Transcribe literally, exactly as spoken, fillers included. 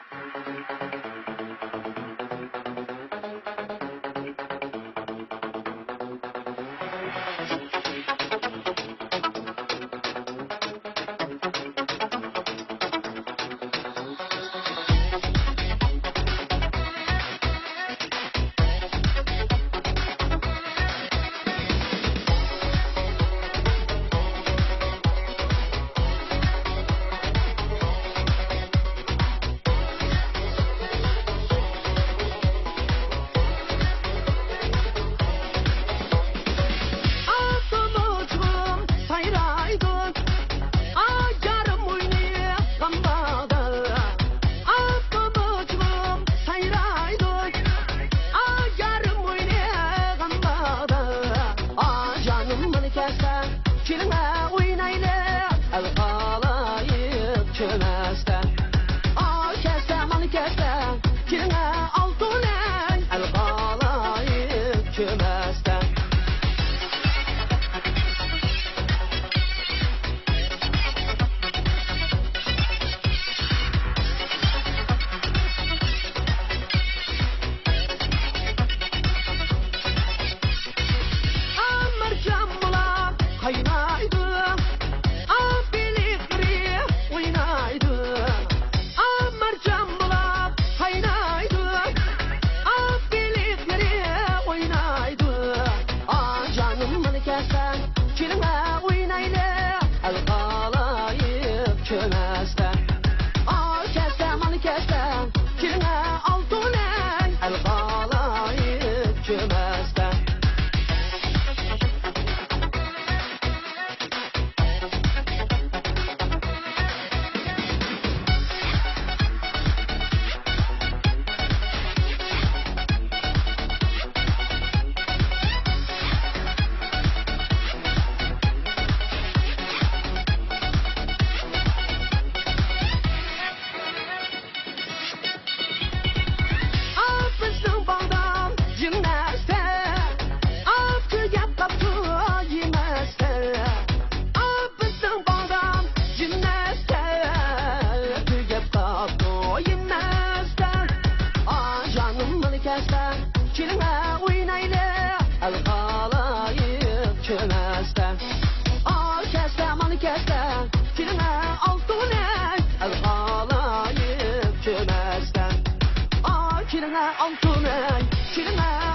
ئاق تومۇچۇم سايرايدۇ، ئاي يارىم ئوينىغان باغدا. ئاق تومۇچۇم سايرايدۇ، ئاي يارىم ئوينىغان باغدا. ئاي جانىم مانا كەلسە، كېلىڭە ئوينايلى، ئەل خالايىق كۆمەستە. ئاي كەلسە، مانا كەلسە، كېلىڭە ئالتۇنەي، ئەل خالايىق كۆمەستە. ئامارجان بۇلاق قاينايدۇ، ئاق بېلىقلىرى ئوينايدۇ. ئامارجان بۇلاق قاينايدۇ، ئاق بېلىقلىرى ئوينايدۇ. ئاي جانىم مانا كەلسە، كېلىڭە ئوينايلى، ئەل خالايىق كۆمەستە. ئاي كەلسە، مانا كەلسە، كېلىڭە ئالتۇنەي، ئەل خالايىق كۆمەستە. ئاپىسىنىڭ باغدا يېمەستە، ئاپ تۈگەپ قاپتۇ يېمەستە. ئاپىسىنىڭ باغدا يېمەستە، تۈگەپ قاپتۇ يېمەستە. ئاي جانىم مانا كەلسە، كېلىڭە ئوينايلى، ئەل خالايىق كۆمەستە. ئاي كەلسە، مانا كەلسە، كېلىڭە ئالتۇنەي، ئەل خالايىق كۆمەستە. ئاي كېلىڭە ئالتۇنەي، كېلىڭە